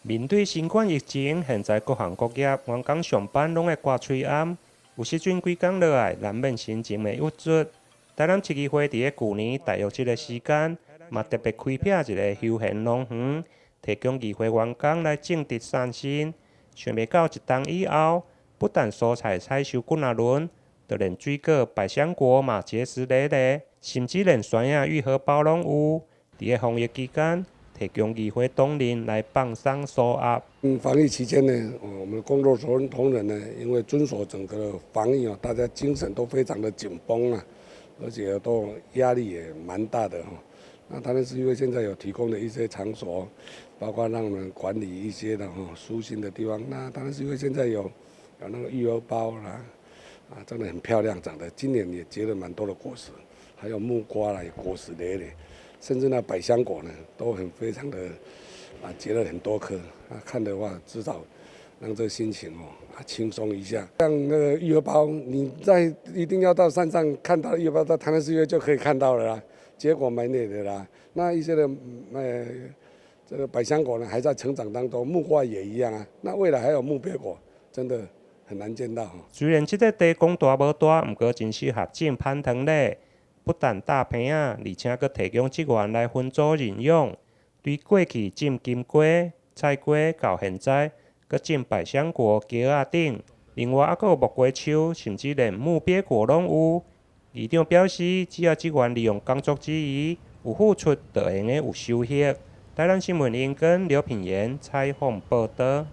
面對新冠疫情，現在各行各業員工上班攏會掛喙罨，有時陣規工落來，難免心情會鬱卒。台南市議會佇咧舊年大約這个時間，嘛特別開闢一个休閒農園，提供議會員工來種植散心。想袂到一冬以後，不但蔬菜採收幾若輪，就連水果百香果嘛結實累累，甚至連酸仔玉荷包攏有。佇咧防疫期間，提供議會同仁來放鬆舒壓。防疫期間呢，我們工作同仁呢，因為遵守整個防疫啊，大家精神都非常的緊繃啊，而且都壓力也蠻大的哈。那當然是因為現在有提供的一些場所，包括讓我們管理一些的哈舒心的地方。那當然是因為現在有那個玉荷包啦，啊，真的很漂亮，長得今年也結了蠻多的果實，還有木瓜啦，也果實累累。甚至那百香果呢，都很非常的啊，結了很多顆啊，看的話至少讓這個心情哦啊輕鬆一下。像那個玉荷包，你在一定要到山上看到玉荷包，到台南市就可以看到了啦，結果蠻美的啦。那一些的這個百香果呢，還在成長當中，木瓜也一樣啊。那未來還有木鱉果，真的很難見到。雖然這個地講大無大，毋過真適合種番糖咧。不但搭棚仔，而且閣提供職員來分組認養。對過去種金瓜、菜瓜，到現在閣種百香果、茄仔等，另外猶閣有木瓜樹，甚至連木鱉果攏有。議長表示，只要職員利用工作之餘有付出，就會用得有收穫。台南新聞英跟劉品言採訪報導。